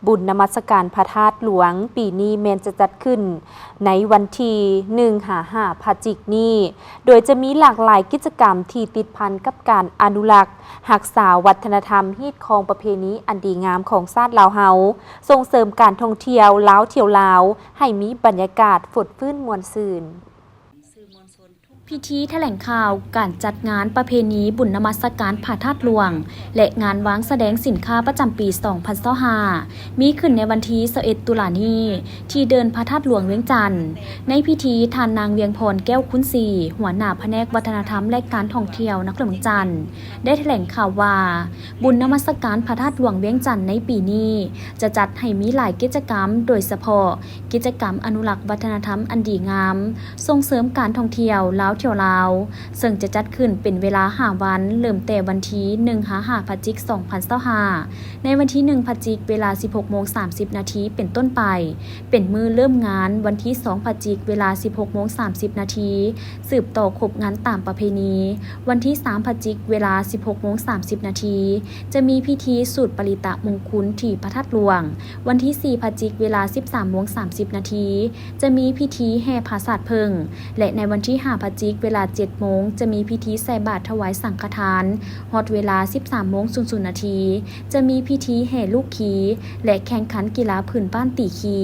ບຸນນະມັດສະການພະທາດຫຼວງປີນີ້ແມ່ນຈະຈັດຂຶ້ນໃນວັນທີໜຶ່ງຫາຫ້າພະຈິກນີ້, ໂດຍຈະມີຫຼາກຫຼາຍກິດຈະກຳທີ່ຕິດພັນກັບການອະນຸລັກ, ຮັກສາວັດທະນະທຳ, ຮີດຄອງປະເພນີອັນດີງາມຂອງຊາດລາວເຮົາ, ສົ່ງເສີມການທ່ອງທ່ຽວລາວທ່ຽວລາວ ໃຫ້ມີບັນຍາກາດຟົດຟື້ນມ່ວນຊື່ນ. ພິທີຖະແຫຼງຂ່າວການຈັດງານປະເພນີບຸນນະມັດສະການພະທາດຫຼວງ ແລະ ງານວາງສະແດງສິນຄ້າປະຈຳປີສອງພັນຊາວຫ້າ ມີຂຶ້ນໃນວັນທີຊາວເອັດຕຸລານີ້ ທີ່ເດີ່ນພະທາດຫຼວງວຽງຈັນ. ໃນພິທີ, ທ່ານນາງ ວຽງພອນ ແກ້ວຄຸນສີ ຫົວໜ້າພະແນກວັດທະນະທຳ ແລະ ການທ່ອງທ່ຽວນະຄອນຫຼວງວຽງຈັນ ໄດ້ຖະແຫຼງຂ່າວວ່າ, ບຸນນະມັດສະການພະທາດຫຼວງວຽງຈັນໃນປີນີ້ ຈະຈັດໃຫ້ມີຫຼາຍກິດຈະກຳ, ໂດຍສະເພາະ ກິດຈະກຳອະນຸລັກວັດທະນະທຳອັນດີງາມ, ສົ່ງເສີມການທ່ອງທ່ຽວລາວທ່ຽວລາວ, ເຊິ່ງຈະຈັດຂຶ້ນເປັນເວລາຫ້າວັນ, ເລີ່ມແຕ່ວັນທີໜຶ່ງຫາຫ້າພະຈິກສອງພັນຊາວຫ້າ ໃນວັນທີໜຶ່ງພະຈິກ ເວລາສິບຫົກໂມງສາມສິບນາທີເປັນຕົ້ນໄປ, ເປັນມື້ເລີ່ມງານ. ວັນທີສອງພະຈິກ ເວລາສິບຫົກໂມງສາມສິບນາທີ ສືບຕໍ່ຄົບງານຕາມປະເພນີ. ວັນທີສາມພະຈິກ ເວລາສິບຫົກໂມງສາມສິບນາທີ ຈະມີພິທີສູດປະລິຕະມຸງຄຸນທີ່ພະທາດຫຼວງ. ວັນທີສີ່ພະຈິກ ເວລາສິບສາມໂມງສາມສິບນາທີ ຈະມີພິທີແຫ່ຜາສາດເຜິ້ງ ແລະ ໃນວັນທີຫ້າພະຈິກ ເວລາເຈັດໂມງ ຈະມີພິທີໃສ່ບາດຖວາຍສັງຄະທານ. ຮອດເວລາສິບສາມໂມງສູນນາທີ ຈະມີພິທີແຫ່ລູກຄີ ແລະ ແຂ່ງຂັນກິລາພື້ນບ້ານຕີຄີ.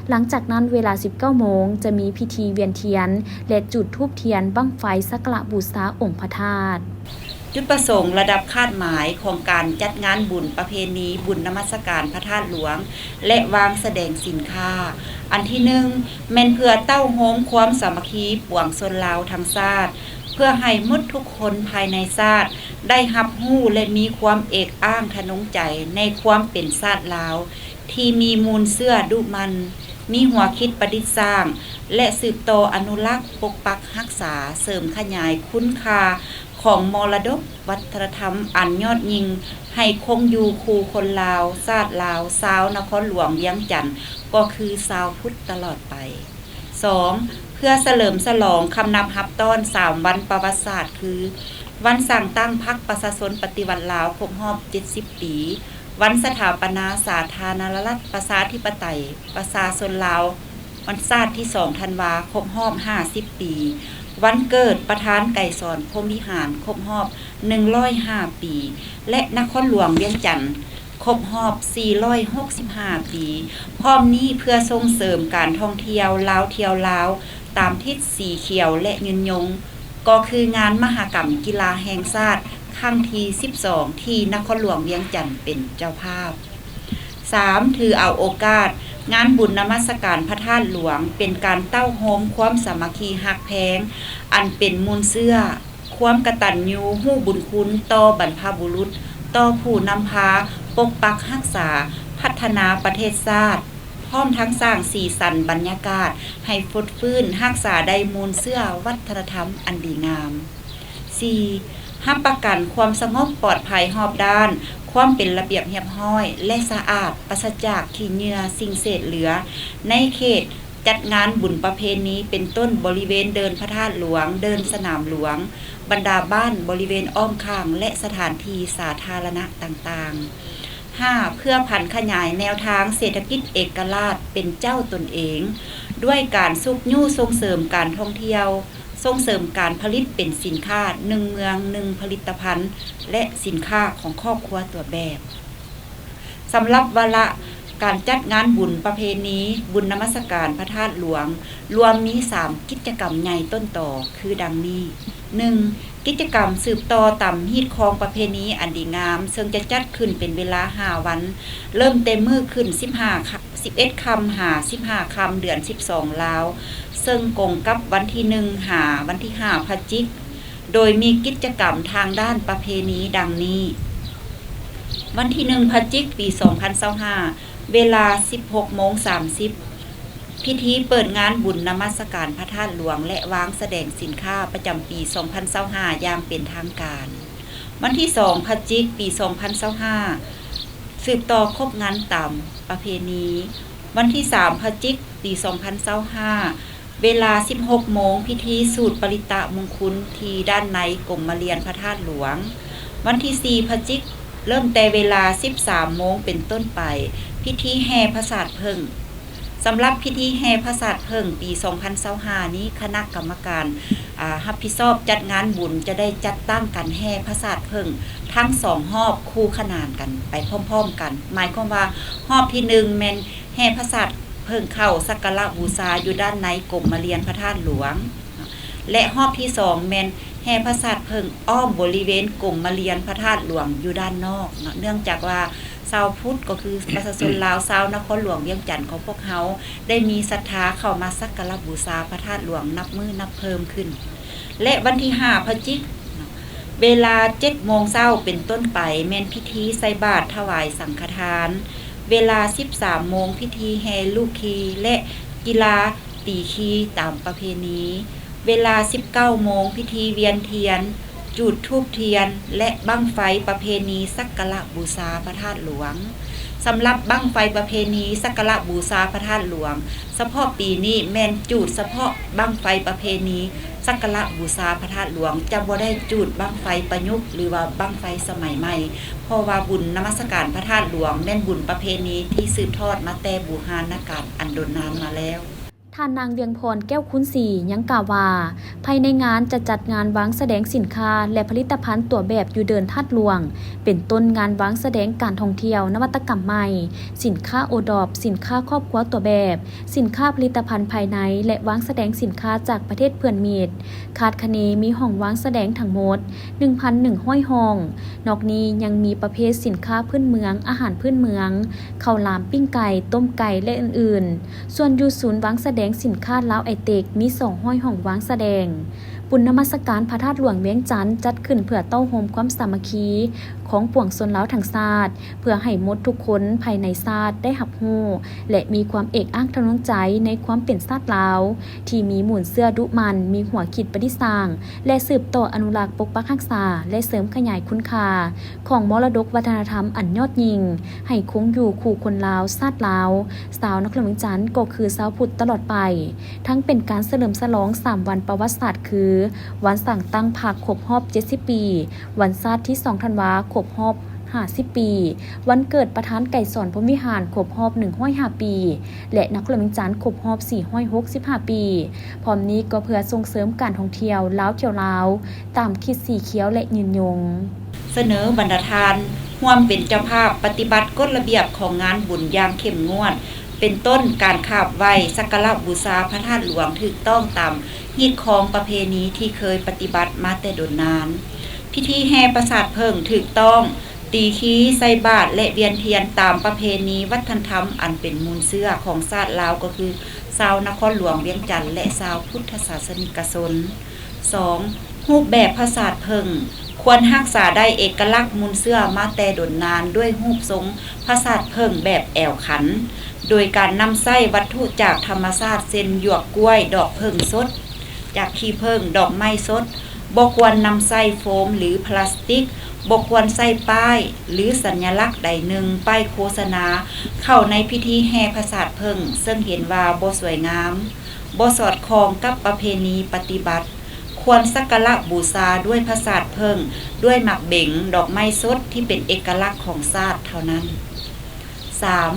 ຫຼັງຈາກນັ້ນເວລາສິບເກົ້າໂມງ ຈະມີພິທີວຽນທຽນ ແລະ ຈູດທູບທຽນບັ້ງໄຟສັກກາລະບູຊາອົງພະທາດ. ຈຸດປະສົງລະດັບຄາດໝາຍຂອງການຈັດງານບຸນປະເພນີບຸນນະມັດສະການພະທາດຫຼວງ ແລະ ວາງສະແດງສິນຄ້າ ອັນທີໜຶ່ງ ແມ່ນເພື່ອເຕົ້າໂຮມຄວາມສາມັກຄີປວງຊົນລາວທັງຊາດ, ເພື່ອໃຫ້ໝົດທຸກຄົນພາຍໃນຊາດໄດ້ຮັບຮູ້ ແລະ ມີຄວາມເອກອ້າງທະນົງໃຈໃນຄວາມເປັນຊາດລາວ ທີ່ມີມູນເຊື້ອດຸໝັ່ນ, ມີຫົວຄິດປະດິດສ້າງ ແລະ ສືບຕໍ່ອະນຸລັກ, ປົກປັກ, ຮັກສາ, ເສີມຂະຫຍາຍຄຸນຄ່າຂອງມໍລະດົກວັດທະນະທຳອັນຍອດຍິ່ງ ໃຫ້ຄົງຢູ່ຄູ່ຄົນລາວ, ຊາດລາວ, ຊາວນະຄອນຫຼວງວຽງຈັນ ກໍຄືຊາວພຸດຕະຫຼອດໄປ. ສອງ ເພື່ອສະເຫຼີມສະຫຼອງຄຳນັບຮັບຕ້ອນສາມວັນປະຫວັດສາດ ຄື ວັນສ້າງຕັ້ງພັກປະຊາຊົນປະຕິວັດລາວຄົບຮອບເຈັດສິບປີ, ວັນສະຖາປະນາສາທາລະນະລັດປະຊາທິປະໄຕປະຊາຊົນລາວ ວັນຊາດທີສອງທັນວາ ຄົບຮອບຫ້າສິບປີ, ວັນເກີດປະທານໄກສອນ ພົມວິຫານ ຄົບຮອບໜຶ່ງຮ້ອຍຫ້າປີ ແລະ ນະຄອນຫຼວງວຽງຈັນ ຄົບຮອບສີ່ຮ້ອຍຫົກສິບຫ້າປີ. ພ້ອມນີ້ເພື່ອສົ່ງເສີມການທ່ອງທ່ຽວລາວທ່ຽວລາວຕາມທິດສີຂຽວ ແລະ ຍືນຍົງ ກໍຄືງານມະຫະກຳກິລາແຫ່ງຊາດຄັ້ງທີສິບສອງ ທີ່ນະຄອນຫຼວງວຽງຈັນເປັນເຈົ້າພາບ. ສາມ ຖືເອົາໂອກາດງານບຸນນະມັດສະການພະທາດຫຼວງ ເປັນການເຕົ້າໂຮມຄວາມສາມັກຄີຮັກແພງ ອັນເປັນມູນເຊື້ອ ຄວາມກະຕັນຍູຮູ້ບຸນຄຸນຕໍ່ບັນພະບຸລຸດ, ຕໍ່ຜູ້ນຳພາປົກປັກຮັກສາ, ພັດທະນາປະເທດຊາດ, ພ້ອມທັງສ້າງສີສັນບັນຍາກາດໃຫ້ຟົດຟື້ນ, ຮັກສາໄດ້ມູນເຊື້ອວັດທະນະທຳອັນດີງາມ. ສີ່, ຮັບປະກັນຄວາມສະຫງົບປອດໄພຮອບດ້ານ, ຄວາມເປັນລະບຽບຮຽບຮ້ອຍ ແລະ ສະອາດ, ປາສະຈາກຂີ້ເຫຍື້ອສິ່ງເສດເຫຼືອ ໃນເຂດ ຈັດງານບຸນປະເພນີ ເປັນຕົ້ນບໍລິເວນເດີ່ນພະທາດຫຼວງ, ເດີ່ນສະໜາມຫຼວງ, ບັນດາບ້ານບໍລິເວນອ້ອມຂ້າງ ແລະ ສະຖານທີ່ສາທາລະນະຕ່າງໆ. ຫ້າ, ເພື່ອຜັນຂະຫຍາຍແນວທາງເສດຖະກິດເອກະລາດເປັນເຈົ້າຕົນເອງ ດ້ວຍການຊຸກຍູ້ສົ່ງເສີມການທ່ອງທ່ຽວ, ສົ່ງເສີມການຜະລິດເປັນສິນຄ້າໜຶ່ງເມືອງໜຶ່ງຜະລິດຕະພັນ ແລະ ສິນຄ້າຂອງຄອບຄົວຕົວແບບ. ສຳລັບວາລະການຈັດງານບຸນປະເພນີບຸນນະມັດສະການພະທາດຫຼວງ ລວມມີສາມກິດຈະກຳໃຫຍ່ຕົ້ນຕໍ ຄືດັ່ງນີ້. ໜຶ່ງ, ກິດຈະກຳສືບຕໍ່ຕາມຮີດຄອງປະເພນີອັນດີງາມ ເຊິ່ງຈະຈັດຂຶ້ນເປັນເວລາຫ້າວັນ, ເລີ່ມແຕ່ມື້ຂຶ້ນສິບຫ້າ ສິບເອັດຄ່ຳ ຫາ ສິບຫ້າຄ່ຳ ເດືອນສິບສອງລາວ, ເຊິ່ງກົງກັບວັນທີໜຶ່ງ ຫາ ວັນທີຫ້າ ພະຈິກ. ໂດຍມີກິດຈະກຳທາງດ້ານປະເພນີດັ່ງນີ້. ວັນທີໜຶ່ງ ພະຈິກ ປີສອງພັນຊາວຫ້າ ເວລາສິບຫົກໂມງສາມສິບ ພິທີເປີດງານບຸນນະມັດສະການພະທາດຫຼວງ ແລະ ວາງສະແດງສິນຄ້າປະຈຳປີສອງພັນຊາວຫ້າ ຢ່າງເປັນທາງການ. ວັນທີສອງ ພະຈິກ ປີສອງພັນຊາວຫ້າ ສືບຕໍ່ຄົບງານຕາມປະເພນີ. ວັນທີສາມ ພະຈິກ ປີສອງພັນຊາວຫ້າ ເວລາສິບຫົກໂມງ ພິທີສູດປະລິຕະມຸງຄຸນທີ່ດ້ານໃນກົມມະລຽນພະທາດຫຼວງ. ວັນທີສີ່ ພະຈິກ ເລີ່ມແຕ່ເວລາສິບສາມໂມງເປັນຕົ້ນໄປ, ພິ ພິທີແຫ່ຜາສາດເຜິ້ງ. ສຳລັບພິທີແຫ່ຜາສາດເຜິ້ງປີສອງພັນຊາວຫ້ານີ້ ຄະນະກຳມະການ ອາ ຮັບຜິດຊອບຈັດງານບຸນຈະໄດ້ຈັດຕັ້ງການແຫ່ຜາສາດເຜິ້ງທັງສອງຮອບຄູ່ຂະໜານກັນໄປພ້ອມໆກັນ. ໝາຍຄວາມວ່າຮອບທີໜຶ່ງແມ່ນແຫ່ຜາສາດເຜິ້ງເຂົ້າສັກກາລະບູຊາຢູ່ດ້ານໃນກົມມະລຽນພະທາດຫຼວງ ແລະ ຮອບທີສອງແມ່ນແຫ່ຜາສາດເຜິ້ງອ້ອມບໍລິເວນກົມມະລຽນພະທາດຫຼວງຢູ່ດ້ານນອກເນາະ. ເນື່ອງຈາກວ່າຊາວພຸດ ກໍຄືປະຊາຊົນລາວ ຊາວນະຄອນຫຼວງວຽງຈັນຂອງພວກເຮົາ ໄດ້ມີສັດທາເຂົ້າມາສັກກາລະບູຊາພະທາດຫຼວງນັບມື້ນັບເພີ່ມຂຶ້ນ. ແລະ ວັນທີຫ້າພະຈິກ ເວລາເຈັດໂມງເຊົ້າເປັນຕົ້ນໄປ ແມ່ນພິທີໃສ່ບາດຖວາຍສັງຄະທານ, ເວລາສິບສາມໂມງ ພິທີແຫ່ລູກຂີ່ ແລະ ກິລາຕີຂີ່ຕາມປະເພນີ, ເວລາສິບເກົ້າໂມງ ພິທີວຽນທຽນ, ຈູດທູບທຽນ ແລະ ບັ້ງໄຟປະເພນີສັກກາລະບູຊາພະທາດຫຼວງ. ສຳລັບບັ້ງໄຟປະເພນີສັກກາລະບູຊາພະທາດຫຼວງ ສະເພາະປີນີ້ແມ່ນຈູດສະເພາະບັ້ງໄຟປະເພນີສັກກາລະບູຊາພະທາດຫຼວງ, ຈະບໍ່ໄດ້ຈູດບັ້ງໄຟປະຍຸກ ຫຼືວ່າບັ້ງໄຟສະໄໝໃໝ່, ເພາະວ່າບຸນນະມັດສະການພະທາດຫຼວງແມ່ນບຸນປະເພນີທີ່ສືບທອດມາແຕ່ບູຮານນະການອັນດົນນານມາແລ້ວ. ທ່ານນາງ ວຽງພອນ ແກ້ວຄູນສີ ຍັງກ່າວວ່າ ພາຍໃນງານຈະຈັດງານວາງສະແດງສິນຄ້າ ແລະ ຜະລິດຕະພັນຕົວແບບຢູ່ເດີ່ນທາດຫຼວງ ເປັນຕົ້ນງານວາງສະແດງການທ່ອງທ່ຽວນະວັດຕະກຳໃໝ່, ສິນຄ້າໂອດອບ, ສິນຄ້າຄອບຄົວຕົວແບບ, ສິນຄ້າຜະລິດຕະພັນພາຍໃນ ແລະ ວາງສະແດງສິນຄ້າຈາກປະເທດເພື່ອນມິດ. ຄາດຄະເນມີຫ້ອງວາງສະແດງທັງໝົດ ໜຶ່ງພັນໜຶ່ງຮ້ອຍຫ້ອງ. ນອກນີ້ຍັງມີປະເພດສິນຄ້າພື້ນເມືອງ, ອາຫານພື້ນເມືອງ, ເຂົ້າຫຼາມ, ປີ້ງໄກ່, ຕົ້ມໄກ່ ແລະ ອື່ນໆ. ສ່ວນຢູ່ສູນວາງສະແດງສິນຄ້າລາວໄອເຕັກ ມີສອງຮ້ອຍຫ້ອງວາງສະແດງ. ບຸນນະມັດສະການພະທາດຫຼວງວຽງຈັນ ຈັດຂຶ້ນເພື່ອເຕົ້າໂຮມຄວາມສາມັກຄີຂອງປວງຊົນລາວທັງຊາດ, ເພື່ອໃຫ້ໝົດທຸກຄົນພາຍໃນຊາດໄດ້ຮັບຮູ້ ແລະ ມີຄວາມເອກອ້າງທະນົງໃຈໃນຄວາມເປັນຊາດລາວ ທີ່ມີມູນເຊື້ອດຸໝັ່ນ, ມີຫົວຄິດປະດິດສ້າງ ແລະ ສືບຕໍ່ອະນຸລັກ, ປົກປັກຮັກສາ ແລະ ເສີມຂະຫຍາຍຄຸນຄ່າຂອງມໍລະດົກວັດທະນະທຳອັນຍອດຍິ່ງ ໃຫ້ຄົງຢູ່ຄູ່ຄົນລາວ, ຊາດລາວ, ຊາວນະຄອນຫຼວງວຽງຈັນ ກໍຄືຊາວພຸດຕະຫຼອດໄປ, ທັງເປັນການສະເຫຼີມສະຫຼອງສາມວັນປະຫວັດສາດ ຄື ວັນສ້າງຕັ້ງພັກຄົບຮອບເຈັດສິບປີ, ວັນຊາດທີສອງທັນວາຄົບຮອບຫ້າສິບປີ, ວັນເກີດປະທານໄກສອນພົມວິຫານຄົບຮອບໜຶ່ງຮ້ອຍຫ້າປີ ແລະ ນະຄອນຫຼວງວຽງຈັນຄົບຮອບສີ່ຮ້ອຍຫົກສິບຫ້າປີ. ພ້ອມນີ້ກໍເພື່ອສົ່ງເສີມການທ່ອງທ່ຽວລາວທ່ຽວລາວ ຕາມຄິດສີຂຽວ ແລະ ຍືນຍົງ. ສະເໜີບັນດາທ່ານຮ່ວມເປັນເຈົ້າພາບປະຕິບັດກົດລະບຽບຂອງງານບຸນຢ່າງເຂັ້ມງວດ, ເປັນຕົ້ນການຂາບໄຫວ້ສັກກາລະບູຊາພະທາດຫຼວງຖືກຕ້ອງຕາມຮີດຄອງປະເພນີທີ່ເຄີຍປະຕິບັດມາແຕ່ດົນນານ, ພິທີແຫ່ປາສາດເຜິ້ງຖືກຕ້ອງ, ຕີຄີ, ໃສ່ບາດ ແລະ ວຽນທຽນຕາມປະເພນີວັດທະນະທຳອັນເປັນມູນເຊື້ອຂອງຊາດລາວ ກໍຄືຊາວນະຄອນຫຼວງວຽງຈັນ ແລະ ຊາວພຸດທະສາສະນິກະຊົນ. ສອງ, ຮູບແບບຜາສາດເຜິ້ງ ຄວນຮັກສາໄດ້ເອກະລັກມູນເຊື້ອມາແຕ່ດົນນານດ້ວຍຮູບຊົງຜາສາດເຜິ້ງແບບແອວຂັນ, ໂດຍການນຳໃຊ້ວັດຖຸຈາກທຳມະຊາດ ເຊັ່ນ ຫຍວກກ້ວຍ, ດອກເຜິ້ງສົດ, ຈາກຂີ້ເຜິ້ງ, ດອກໄມ້ສົດ, ບໍ່ຄວນນຳໃຊ້ໂຟມ ຫຼື ພລາສຕິກ, ບໍ່ຄວນໃສ່ປ້າຍ ຫຼື ສັນຍະລັກໃດໜຶ່ງ ປ້າຍໂຄສະນາ ເຂົ້າໃນພິທີແຫ່ຜາສາດເຜິ້ງ ເຊິ່ງເຫັນວ່າບໍ່ສວຍງາມ, ບໍ່ສອດຄ່ອງກັບປະເພນີປະຕິບັດ. ຄວນສັກກາລະບູຊາດ້ວຍຜາສາດເຜິ້ງ, ດ້ວຍໝາກເບັງ, ດອກໄມ້ສົດທີ່ເປັນເອກະລັກຂອງຊາດເທົ່ານັ້ນ. ສາມ,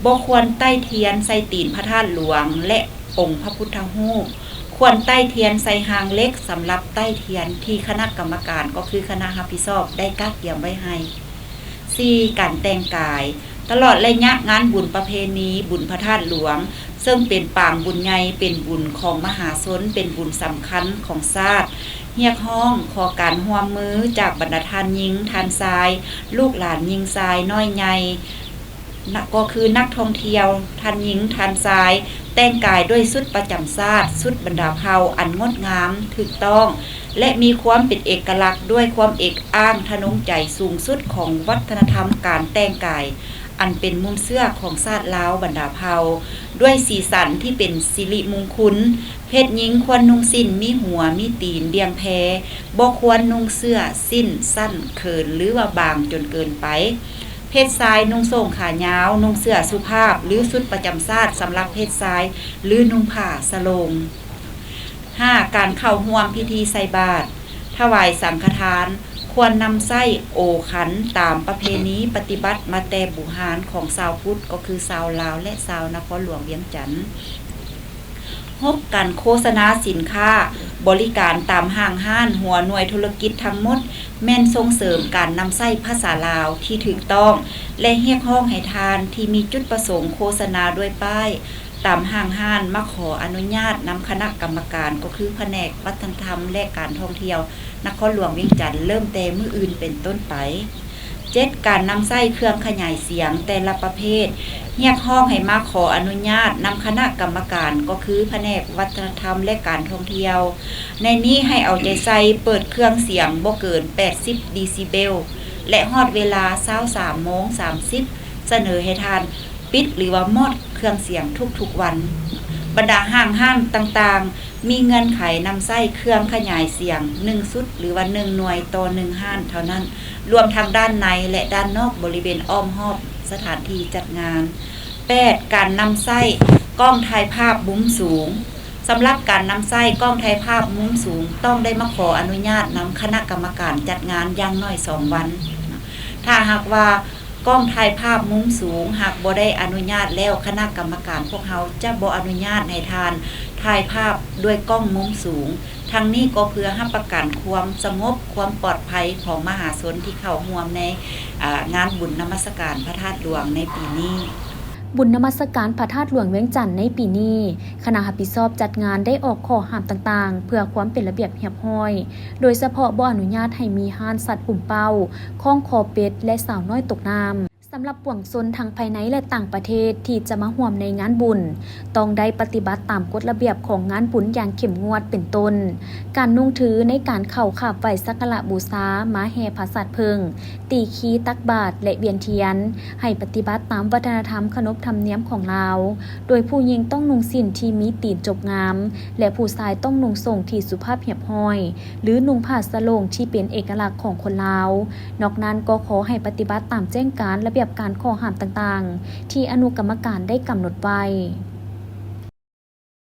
ບໍ່ຄວນໄຕ້ທຽນໃສ່ຕີນພະທາດຫຼວງ ແລະ ອົງພະພຸດທະຮູບ. ຄວນໄຕ້ທຽນໃສ່ຮາງເຫຼັກສຳລັບໄຕ້ທຽນທີ່ຄະນະກຳມະການ ກໍຄືຄະນະຮັບຜິດຊອບໄດ້ກະກຽມໄວ້ໃຫ້. ສີ່, ການແຕ່ງກາຍ. ຕະຫຼອດໄລຍະງານບຸນປະເພນີບຸນພະທາດຫຼວງ ເຊິ່ງເປັນປາງບຸນໃຫຍ່, ເປັນບຸນຂອງມະຫາຊົນ, ເປັນບຸນສຳຄັນຂອງຊາດ, ຮຽກຮ້ອງຂໍການຮ່ວມມືຈາກບັນດາທ່ານຍິງ, ທ່ານຊາຍ, ລູກຫຼານຍິງຊາຍນ້ອຍໃຫຍ່, ນະ ກໍຄືນັກທ່ອງທ່ຽວທ່ານຍິງ, ທ່ານຊາຍ ແຕ່ງກາຍດ້ວຍຊຸດປະຈຳຊາດ, ຊຸດບັນດາເຜົ່າອັນງົດງາມ, ຖືກຕ້ອງ ແລະ ມີຄວາມເປັນເອກະລັກ, ດ້ວຍຄວາມເອກອ້າງທະນົງໃຈສູງສຸດຂອງວັດທະນະທຳການແຕ່ງກາຍ ອັນເປັນມູນເຊື້ອຂອງຊາດລາວບັນດາເຜົ່າ, ດ້ວຍສີສັນທີ່ເປັນສິລິມຸງຄຸນ. ເພດຍິງຄວນນຸ່ງສິ້ນມີຫົວ, ມີຕີນ, ບ່ຽງແພ, ບໍ່ຄວນນຸ່ງເສື້ອ, ສິ້ນ, ສັ້ນ, ເຂີນ ຫຼືວ່າບາງຈົນເກີນໄປ. ເພດຊາຍນຸ່ງໂສ້ງຂາຍາວ, ນຸ່ງເສື້ອສຸພາບ ຫຼື ຊຸດປະຈຳຊາດສຳລັບເພດຊາຍ ຫຼື ນຸ່ງຜ້າສະໂຫຼງ. ຫ້າ, ການເຂົ້າຮ່ວມພິທີໃສ່ບາດ, ຖວາຍສັງຄະທານ. ຄ ຄວນນຳໃຊ້ໂອຄັນຕາມປະເພນີປະຕິບັດມາແຕ່ບູຮານຂອງຊາວພຸດ ກໍຄືຊາວລາວ ແລະ ຊາວນະຄອນຫຼວງວຽງຈັນ. ຫົກ ການໂຄສະນາສິນຄ້າບໍລິການຕາມຫ້າງຮ້ານ, ຫົວໜ່ວຍທຸລະກິດທັງໝົດ ແມ່ນສົ່ງເສີມການນຳໃຊ້ພາສາລາວທີ່ຖືກຕ້ອງ ແລະ ຮຽກຮ້ອງໃຫ້ທ່ານທີ່ມີຈຸດປະສົງໂຄສະນາດ້ວຍປ້າຍຕາມຫ້າງຮ້ານ ມາຂໍອະນຸຍາດນຳຄະນະກຳມະການ ກໍຄືພະແນກວັດທະນະທຳ ແລະ ການທ່ອງທ່ຽວນະຄອນຫຼວງວຽງຈັນ ເລີ່ມແຕ່ມື້ອື່ນເປັນຕົ້ນໄປ. ເຈັດ ການນຳໃຊ້ເຄື່ອງຂະຫຍາຍສຽງແຕ່ລະປະເພດ ຮຽກຮ້ອງໃຫ້ມາຂໍອະນຸຍາດນຳຄະນະກຳມະການ ກໍຄືພະແນກວັດທະນະທຳ ແລະ ການທ່ອງທ່ຽວ. ໃນນີ້ໃຫ້ເອົາໃຈໃສ່ເປີດເຄື່ອງສຽງບໍ່ເກີນແປດສິບເດຊິເບວ ແລະ ຮອດເວລາຊາວສາມໂມງສາມສິບ ສະເໜີໃຫ້ທ່ານປິດ ຫຼືວ່າມອດເຄື່ອງສຽງທຸກໆວັນ. ບັນດາຫ້າງຮ້ານຕ່າງໆ ມີເງື່ອນໄຂນຳໃຊ້ເຄື່ອງຂະຫຍາຍສຽງໜຶ່ງຊຸດ ຫຼືວ່າໜຶ່ງໜ່ວຍຕໍ່ໜຶ່ງຮ້ານເທົ່ານັ້ນ, ລວມທັງດ້ານໃນ ແລະ ດ້ານນອກບໍລິເວນອ້ອມຮອບສະຖານທີ່ຈັດງານ. ແປດ ການນຳໃຊ້ກ້ອງຖ່າຍພາບມຸມສູງ. ສຳລັບການນຳໃຊ້ກ້ອງຖ່າຍພາບມຸມສູງ ຕ້ອງໄດ້ມາຂໍອະນຸຍາດນຳຄະນະກຳມະການຈັດງານຢ່າງໜ້ອຍສອງວັນ. ຖ້າຫາກວ່າ ກ້ອງຖ່າຍພາບມຸມສູງຫາກບໍ່ໄດ້ອະນຸຍາດແລ້ວ, ຄະນະກຳມະການພວກເຮົາຈະບໍ່ອະນຸຍາດໃຫ້ທ່ານຖ່າຍພາບດ້ວຍກ້ອງມຸມສູງ. ທັງນີ້ກໍເພື່ອຮັບປະກັນຄວາມສະຫງົບ, ຄວາມປອດໄພຂອງມະຫາຊົນທີ່ເຂົ້າຮ່ວມໃນ, ອາ, ງານບຸນນະມັດສະການພະທາດຫຼວງໃນປີນີ້. ບຸນນະມັດສະການພະທາດຫຼວງວຽງຈັນໃນປີນີ້, ຄະນະຮັບຜິດຊອບຈັດງານໄດ້ອອກຂໍ້ຫ້າມຕ່າງໆ ເພື່ອຄວາມເປັນລະບຽບຮຽບຮ້ອຍ, ໂດຍສະເພາະບໍ່ອະນຸຍາດໃຫ້ມີຮ້ານສັດປຸມເປົ້າ, ຄ້ອງຄໍເປັດ ແລະ ສາວນ້ອຍຕົກນ້ຳ. ສຳລັບປວງຊົນທັງພາຍໃນ ແລະ ຕ່າງປະເທດທີ່ຈະມາຮ່ວມໃນງານບຸນ ຕ້ອງໄດ້ປະຕິບັດຕາມກົດລະບຽບຂອງງານບຸນຢ່າງເຂັ້ມງວດ ເປັນຕົ້ນ ການນຸ່ງຖືໃນການເຂົ້າຂາບໄຫວ້ສັກກາລະບູຊາ, ມາແຫ່ຜາສາດເຜິ້ງ, ຕີຄີຕັກບາດ ແລະ ວຽນທຽນ, ໃຫ້ປະຕິບັດຕາມວັດທະນະທຳຂະໜົບທຳນຽມຂອງລາວ, ໂດຍຜູ້ຍິງຕ້ອງນຸ່ງສິ້ນທີ່ມີຕີນຈົກງາມ ແລະ ຜູ້ຊາຍຕ້ອງນຸ່ງສົ້ງທີ່ສຸພາບຮຽບຮ້ອຍ ຫຼື ນຸ່ງຜ້າສະໂຫຼງທີ່ເປັນເອກະລັກຂອງຄົນລາວ. ນອກນັ້ນກໍຂໍໃຫ້ປະຕິບັດຕາມແຈ້ງການລະບຽບການຂໍ້ຫ້າມຕ່າງໆ ທີ່ອະນຸກຳມະການໄດ້ກຳນົດໄວ້.